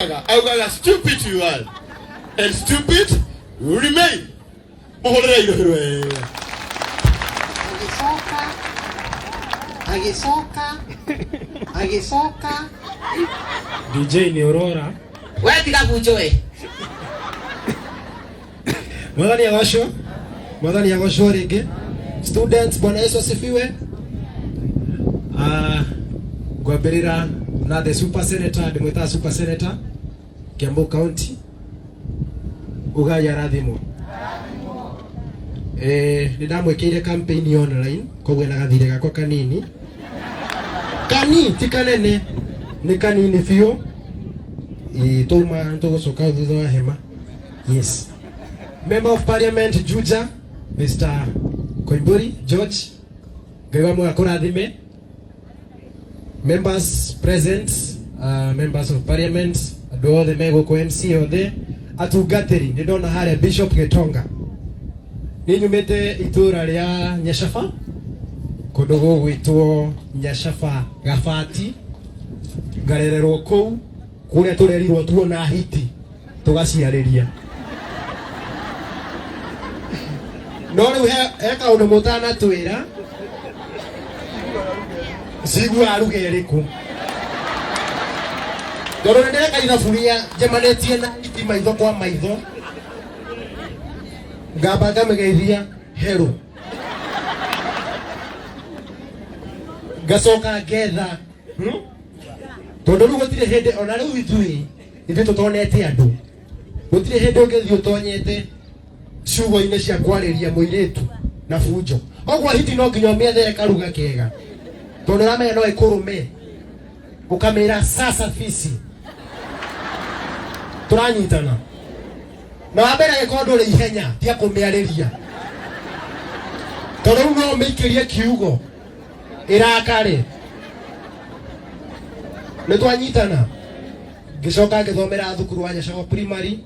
Augaga, "Stupid you are and stupid you remain." Muhurire iruhi wega. Agĩcoka, agĩcoka, agĩcoka. DJ nĩ ũrora. We tiga bunjo we. Mwathani agocwo. Mwathani agocwo rĩngĩ. Students, Bwana Yesu asifiwe. Ah, ngwambĩrĩra na the super senator, ndĩmwĩtaga super senator Kiambu County. Ugai arathimwo. Eh, nĩ ndamwĩkĩire campaign online, koguo ena gathirĩ gakwa kanini. Kani ti kanene, nĩ kanini biũ. Ĩ, tũma tũgũcoka thutha wa hema. Yes. Member of Parliament Juja, Mr. Koimburi George, Ngai wa muoyo akũrathime. Members present, members of Parliament, andũ othe me gũkũ, MC othe, atungatĩri, nĩ ndona harĩa Bishop Gĩtonga. Nĩ nyumĩte itũũra rĩa Nyacaba, kũndũ gũgwĩtwo Nyacaba Gabati, ngarererwo kũu, kũrĩa tũrerirwo tuona hiti tũgaciarĩria. No rĩu he kaũndũ mũtanatwĩra, ciguaga ruga ĩrĩkũ, tondũ nĩ ndĩreka ithaburia njemanĩtie na hiti maitho kwa maitho, ngamba ngamĩgeithia herũ, ngacoka ngetha, Tondũ rĩu gũtirĩ hĩndĩ ona rĩu ithuĩ tũtonete andũ, gũtirĩ hĩndĩ ũngĩthiĩ ũtonyete ciugo-inĩ cia kwarĩria mũirĩtu na bunjo. Koguo hiti no nginya ũmĩethere karuga kega, tondũ ũramenya no ĩkũrũme, ũkamĩra sasa fisi tũranyitana. Na wa mbere, angĩkorwo ndũrĩ ihenya, tia kũmĩarĩria, tondũ rĩu no ũmĩikĩrie kiugo ĩrakare. Nĩ twanyitana. Ngĩcoka ngĩthomera thukuru wa Nyacago Primary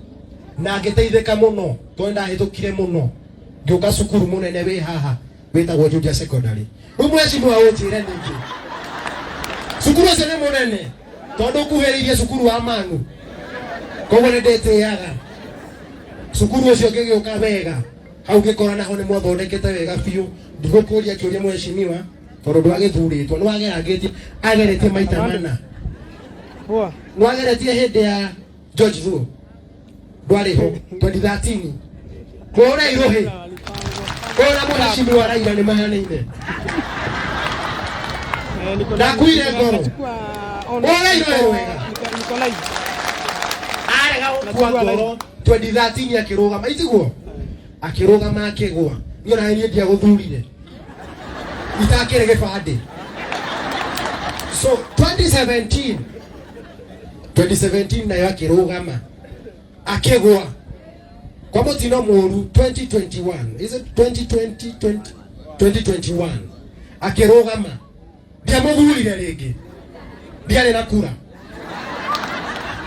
na ngĩteithĩka mũno, tondũ ndahĩtũkire mũno, ngĩũka cukuru mũnene wĩ haha wĩtagwo Juja Secondary. Rĩu mheshimiwa, ũnjĩre nĩkĩ cukuru ũcio nĩ mũnene, tondũ ũkuhĩrĩirie cukuru wa Manu. Koguo nĩ ndĩtĩaga cukuru ũcio. Ngĩgĩũka wega hau, ngĩkora naho nĩ mwathondekete wega biũ. Ndigũkũria kĩũria, mheshimiwa, tondũ ndwagĩthurĩtwo, nĩ wagerangĩtie, ageretie maita mana. Poa. Nĩ wageretie hĩndĩ ya George Thuo, ndwarĩ ho 2013. Kũũra irũhĩ kũũra mheshimiwa Raila nĩ mahanaine. Eh, niko Ndakuire niko- ngoro. nachukua on- Ũra irũhĩ niko- wega. Niko live. Arega gũkua ngoro 2013 akĩrũgama, itiguo akĩrũgama akĩgwa. Niĩ ona niĩ ndiagũthurire, itakĩrĩ gĩbandĩ. So 2017, 2017 nayo akĩrũgama akĩgwa kwa mũtino mũru. 2021, is it 2020? 20, 2021 akĩrũgama, ndiamũthurire rĩngĩ, ndiarĩ na kura.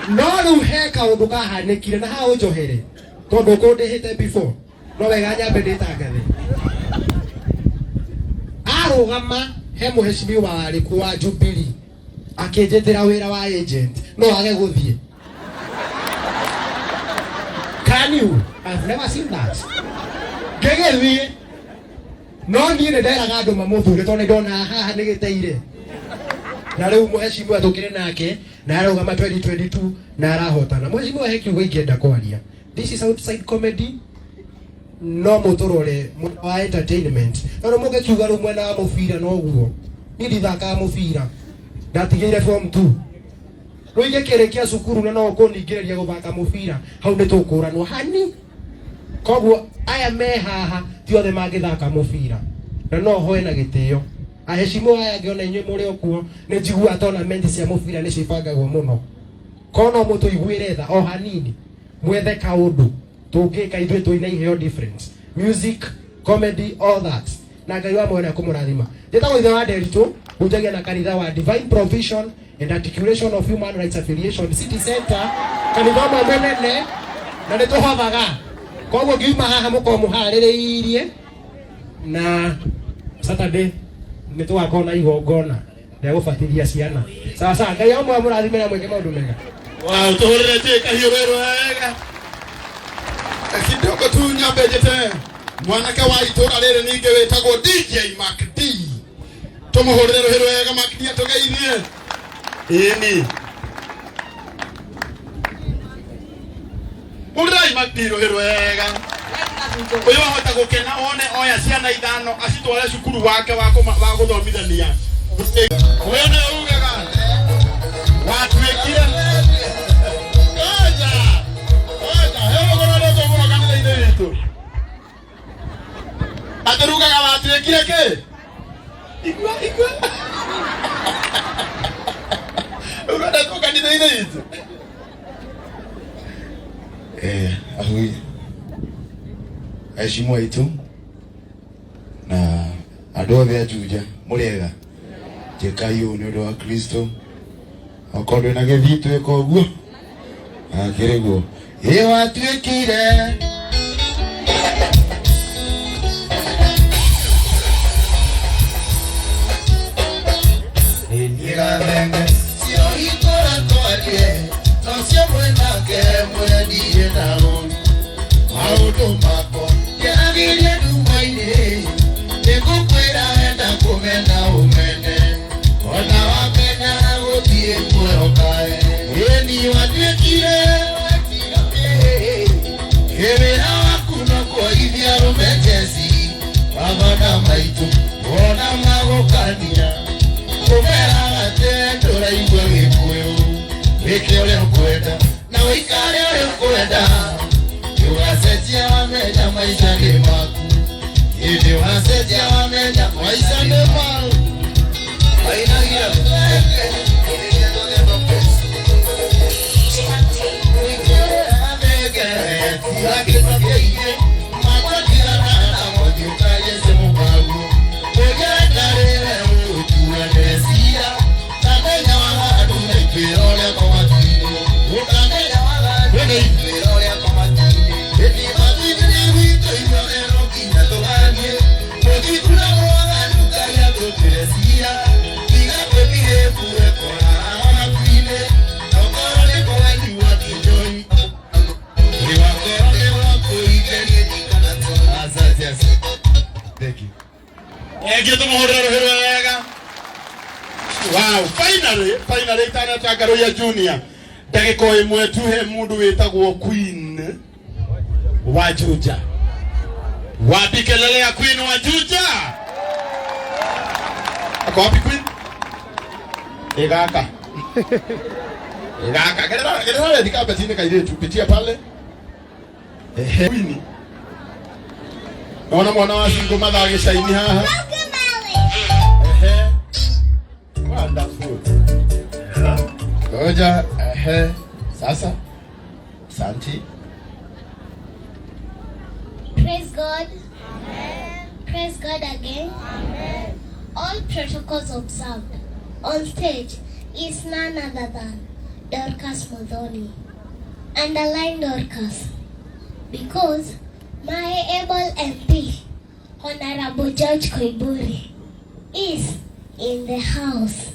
No rĩu he kaũndũ kahanĩkire na haha ũnjohere, tondũ ũkũndĩhĩte before, no wega nyambe ndĩtangathe. Arũgama, he mũheshimiwa warĩ kuo wa Jubilee akĩnjĩtĩra wĩra wa agent, no age gũthiĩ. Can you? I've never seen that. Ngĩgĩthiĩ, no niĩ nĩ nderaga andũ mamũthure, tondũ nĩ ndona haha nĩ gĩteire. Na rĩu mũheshimiwa tũkĩrĩ nake na arũgama 2022 na arahotana. Mũheshimiwa, he kiugo ingĩenda kwaria. This is outside comedy, no mũtũrore mwena wa entertainment, tondũ mũngĩkiuga rĩu mwena wa mũbira, noguo niĩ ndithakaga mũbira, ndatigĩire form 2. Rĩu ingĩkĩrĩkia cukuru na no ũkũningĩrĩria gũthaka mũbira, hau nĩ tũkũranwo hani. Koguo aya me haha ti othe mangĩthaka mũbira, na no hoe na gĩtĩo aheshimiwa aya angĩ ona inyuĩ mũrĩ o kuo. Nĩ njiguaga tournament cia mũbira nĩcio ibangagwo mũno, ko no mũtũiguĩre tha o hanini, mwethe kaũndũ tũngĩka ithuĩ twĩna iheo different, music, comedy, all that. Na Ngai wa muoyo akũmũrathima. Njĩtagwo ithe wa Nderitũ, hunjagia na kanitha wa Divine Provision and Articulation of Human Rights Affiliation City Center, kanitha ũmwe mũnene, na nĩ tũhothaga. Koguo ngiuma haha mũkorwo mũharĩrĩirie, na Saturday nĩ tũgakorwo na igongona rĩa gũbatithia ciana. Sawa sawa, Ngai wa muoyo mũrathime na mwĩke maũndũ mega. Wow, tuhurire J Kahiũ rwĩrũ wega. Kidogo tu nyambe njĩte mwanake wa itũra rĩrĩ ningĩ wĩtagwo DJ Mac D. Tũmũhũrĩre rũhĩ rwega Mac D atũgeithie. Ĩni. Hũrĩrai Mac D rũhĩ rwega. Ũyũ ahota gũkena one oya ciana ithano acitware cukuru wake wa wa gũthomithania. Ũyũ nĩwe ugaga watuĩkire Ngoja. Ngoja, he ũgũrũrĩtwo mũno kanitha-inĩ witũ. Atĩ rugaga watuĩkire kĩ? Igua, igua. Ũrendetwo kanitha-inĩ witũ. Ahui aheshimu aitũ na andũ othe a Juja mũrĩega njĩkai ũũ nĩ ũndũ wa Kristo okorwo ndwĩ na gĩthii twĩka ũguo akĩrĩ guo ĩ watuĩkire Nĩgathenge cio itũra twarie nocio mwenake mwendire na ũru maũndũ makwa kĩagĩrie nduma-inĩ nĩngũkwĩra enda kũmena ũmene ona wamena gũthiĩ kwĩhokae ĩni watuĩkire wĩra waku no kuoithia arũme njeci baba na maitũ ona magũkania kũmeraga atĩ ndũraigua gĩkũyũ wĩke ũrĩa ũkwenda na ũikare ũrĩa ũkwenda ũgacenjia wamenya maica nĩ maku hĩndĩ ũgacenjia wamenya maica nĩ maku ainagia Thank you. Engĩ tũmũhũrĩre rũhĩ rwega. Wow, finally, finally itaneta Ngaruiya Junior. Ndagĩka o ĩmwe tu he mũndũ wĩtagwo Queen wa Juja. Wapi kelele ya Queen wa Juja? Ako wapi Queen? Ĩgaka. Ĩgaka. Gerera gerera red carpet-inĩ kairĩtu pitia pale. Ehe. Queen. Naona mwana wa singo mathaa gĩcaini haha. Ehe. Wonderful. Ngoja, ehe. Sasa. Asante. Praise God. Amen. Praise God again. Amen. All protocols observed. On stage is none other than Dorcas Muthoni. Underline Dorcas. Because my able MP, Honorable George Koimburi, is in the house.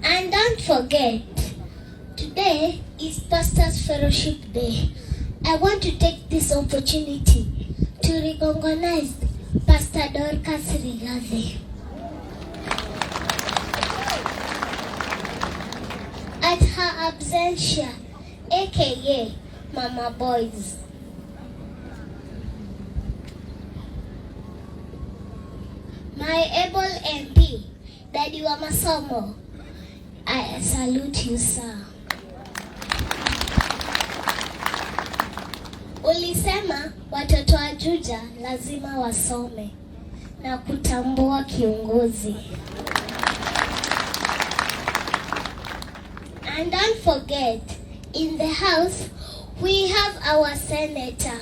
And don't forget, today is Pastor's Fellowship Day. I want to take this opportunity to recognize Pastor Dorcas Rigathi. At her absentia, aka Mama Boys. My able MP, Daddy wa Masomo, I salute you, sir. Ulisema watoto wa Juja lazima wasome na kutambua kiongozi. And don't forget, in the house, we have our senator.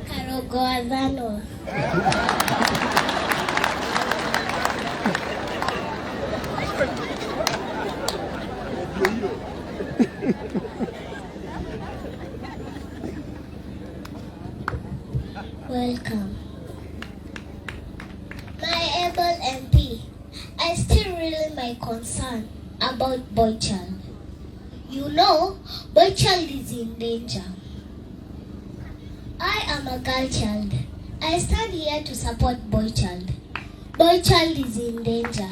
Karogo Adhano. Welcome. My able MP, I still really my concern about boy child. You know, boy child is in danger. I am a girl child. I stand here to support boy child. Boy child is in danger.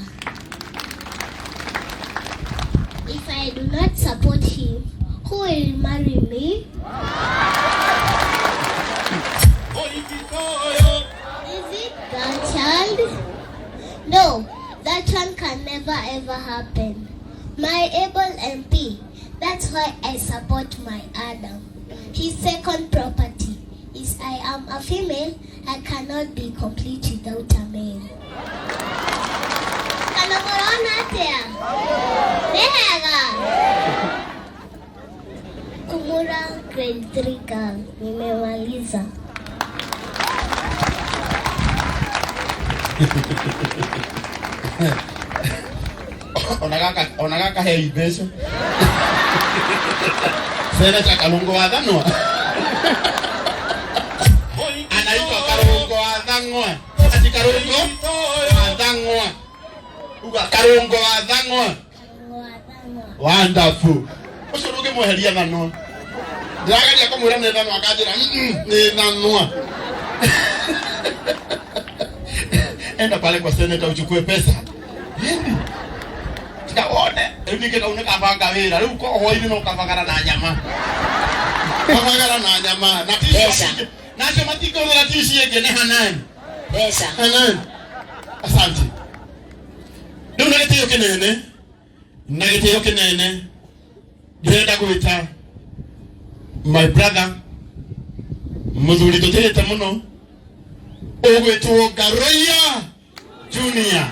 If I do not support him, who will marry me? Is it girl child? No, that one can never ever happen. My able MP, that's why I support my Adam. His second property is I am a female, I cannot be complete without a male. Kana mũrona atĩa? Nĩ hega? Kumura grade 3 girl, nimemaliza. Ona gaka he mbeca. Seneta Karungo wa Thanwa. Anaitwa Karungo wa Thang'wa. Ati Karungo wa Thang'wa. Uga Karungo wa Thang'wa. Wonderful. Ucio ndũngĩmweheria thanwa. Ndĩrageria kũmwĩra nĩ thanwa akanjĩra nĩ thanwa. Enda pale kwa seneta uchukue pesa. Yendi. Tikawone. Rĩu ningĩ kau nĩ kabanga wĩra. Rĩu ko hwainĩ no kabagara na nyama. Kabagara na nyama. Na Mbeca. Nacio matingĩhũthĩra tici ĩngĩ nĩ hanani. Mbeca. Hanani. Asante. Rĩu na gĩtĩo kĩnene. Na gĩtĩo kĩnene. Ndĩrenda gwĩta my brother mũthuri tũtĩĩte mũno ũgwĩtwo Ngaruiya Junior.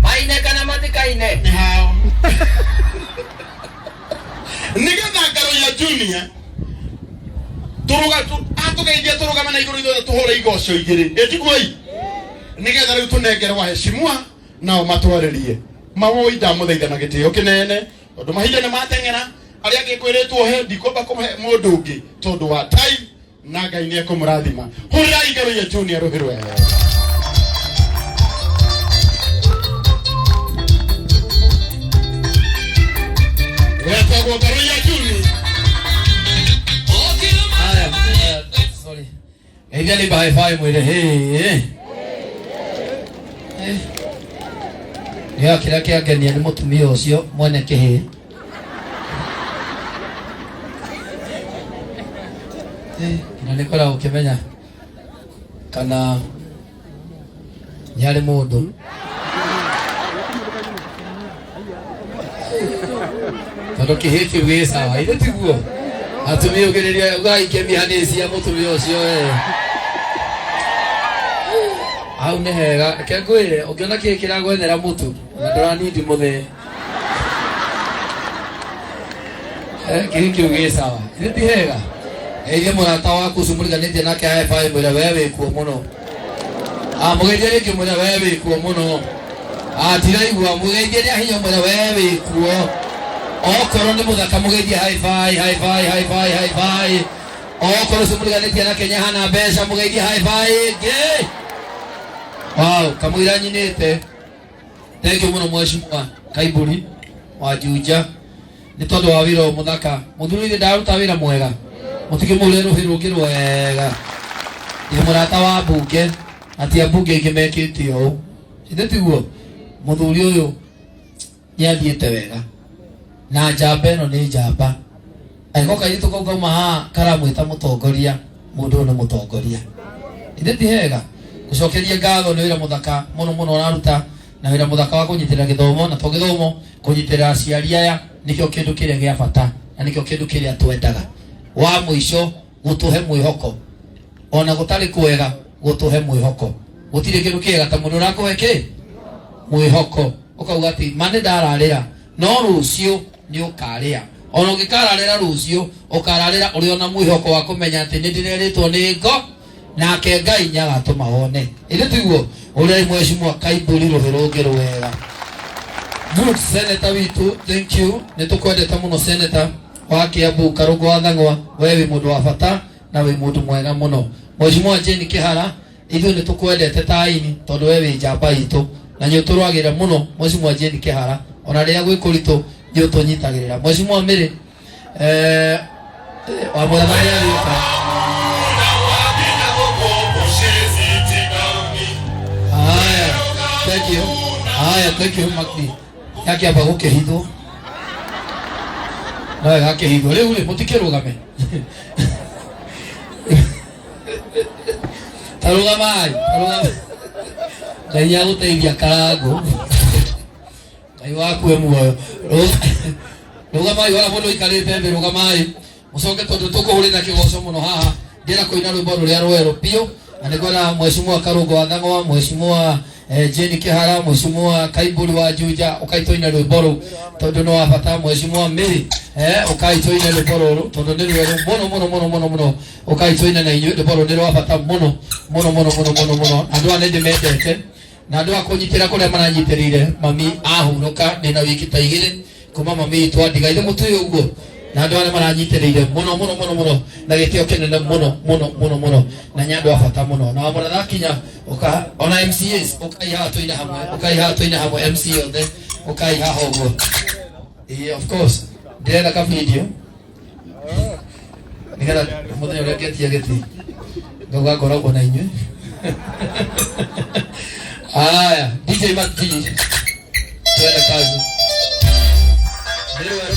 Maine kana matikaine? Nĩ hao. Nĩgetha Ngaruiya Junior atũgeithie tũrũgame na igũrũ ithuothe tũhũre igoco igĩrĩ. Ĩtiguo ii? Nĩgetha rĩu tũnengerwo heshimwa nao matwarĩrie. Mawoi ndamũthaitha na gĩtĩo kĩnene tondũ mahinda nĩ mateng'era arĩa angĩ kwĩrĩtwo he ndikwamba kũmũhe mũndũ ũngĩ tondũ wa time na Ngai nĩ ekũmũrathima. Hũrĩrai Ngaruiya Junior rũhĩ rwega. Wetagwo Ngaruiya Junior. Haya, sorry. Geithia nĩ bye bye mwĩre hĩ. Nĩ kĩrĩa kĩangenia nĩ mũtumia ũcio mwene kĩhĩ. Nginya nĩ ngoragwo ũkĩmenya kana nĩ harĩ mũndũ. Tondũ kĩhĩ kĩu gĩ sawa, ithe tiguo? Atumia ũgĩrĩria ũgaikia mĩhanĩ cia mũtumia ũcio we. Hau nĩ hega, reke ngwĩre ũngĩona kĩhĩ kĩragwethera mũtu na ndũranindi mũthee. Kĩhĩ kĩu gĩ sawa, ithe ti hega? Geithia mũrata waku ũcio mũriganĩtie nake high five mwĩre we wĩkuo mũno. Mũgeithie rĩngĩ mwĩre we wĩkuo mũno. Tiraigua mũgeithie nĩ ahinya mwĩre we wĩkuo. Okorwo nĩ mũthaka mũgeithie high five, high five, high five, high five. Okorwo ũcio mũriganĩtie nake nĩ ahana mbeca mũgeithie high five ĩngĩ. Wow, kamũira nyinĩte. Thank you mũno mheshimiwa Kaimbũri wa Juja nĩ tondũ wa wĩra ũyũ mũthaka. Mũthuri ithe ndaruta wĩra mwega. Mũtikĩmũhũrĩre rũhĩ rũngĩ rwega. Ndĩ mũrata wa mbunge na ti ambunge aingĩ mekĩte ũũ. Ithe tiguo? Mũthuri ũyũ nĩ athiĩte wega. Na njamba ĩno nĩ njamba. Angĩkorwo kairĩtu kau kauma haha karamwĩta mũtongoria, mũndũ ũyũ nĩ mũtongoria. Ithe ti hega? Gũcokeria ngatho nĩ wĩra mũthaka mũno mũno ũraruta na wĩra mũthaka wa kũnyitĩrĩra gĩthomo na to gĩthomo kũnyitĩrĩra aciari aya nĩkĩo kĩndũ kĩrĩa gĩa bata na nĩkĩo kĩndũ kĩrĩa twendaga. Wa mũico gũtũhe mwĩhoko. Ona gũtarĩ kwega gũtũhe mwĩhoko. Gũtirĩ kĩndũ kĩega ta mũndũ ũrakũhe kĩ? Mwĩhoko. Ũkauga atĩ ma nĩ ndararĩra no rũciũ nĩ ũkarĩa. Ona ũngĩkararĩra rũciũ ũkararĩra ũrĩ ona mwĩhoko wa kũmenya atĩ nĩ ndĩrerĩtwo nĩ ngo nake Ngai nĩagatũma wone. Ĩndĩ tiguo? Ũrĩa mheshimiwa Kaimbũri rũhĩ rũngĩ rwega. Good senator witũ, thank you. Nĩ tũkwendete mũno senator wa Kiambu Karũngũ wa Thang'wa. We wĩ mũndũ wa bata na wĩ mũndũ mwega mũno. Mheshimiwa Jane Kihara ithuĩ nĩ tũkwendete ta aini tondũ we wĩ njamba itũ na nĩ ũtũrwagĩra mũno Mheshimiwa Jane Kihara ona rĩrĩa gwĩ kũritũ nĩ ũtũnyitagĩrĩra. Mheshimiwa Mary wa Mũratha nĩ agĩũka. Haya, thank you. Haya, thank you Makdi. Yakiamba gũkĩhithwo. No gakĩhithwo. Rĩu rĩ mũtikĩrũgame. Tarũgamai, tarũgama. Ngai agũteithia Karangũ. Ngai waku e muoyo. Rũgamai wala mũndũ ũikarĩte thĩ rũgamai. Mũcoke tondũ tũkũhũrĩra kĩgoco mũno haha. Ndĩrenda kũina rwĩmbo rũrĩa rwerũ biũ na nĩngwenda Mheshimiwa Karũngũ wa Thang'wa, Mheshimiwa Jane Kihara, Mheshimiwa Kaimbũri wa Juja, ũkai tũine rwĩmbo rũu tondũ nĩ wa bata. Mheshimiwa Mary, ũkai tũine rwĩmbo rũrũ tondũ nĩ rwerũ mũno mũno mũno mũno mũno. Ũkai tũine na inyuĩ rwĩmbo rũrũ nĩ rwa bata mũno mũno mũno mũno mũno mũno. Andũ aya nĩ ndĩmendete na andũ a kũnyitĩra kũrĩa maranyitĩrĩire mami ahurũka ndĩna wiki ta igĩrĩ kuma mami witũ andiga ithe mũtũĩ ũguo na andũ arĩa maranyitĩrĩire mũno mũno mũno mũno na gĩtĩo kĩnene mũno mũno mũno mũno na nĩ andũ a bata mũno na wamũra thakinya ũka ona MCAs ũkai haha tũine hamwe ũkai haha tũine hamwe MC othe ũkai haha ũguo. Yeah, of course ndĩrenda ka video nĩgetha mũthenya ũrĩa ngetia gĩtĩ ngauga ngoragwo na inyuĩ. Haya, DJ Mark G, twende kazi. Nĩ rwerũ.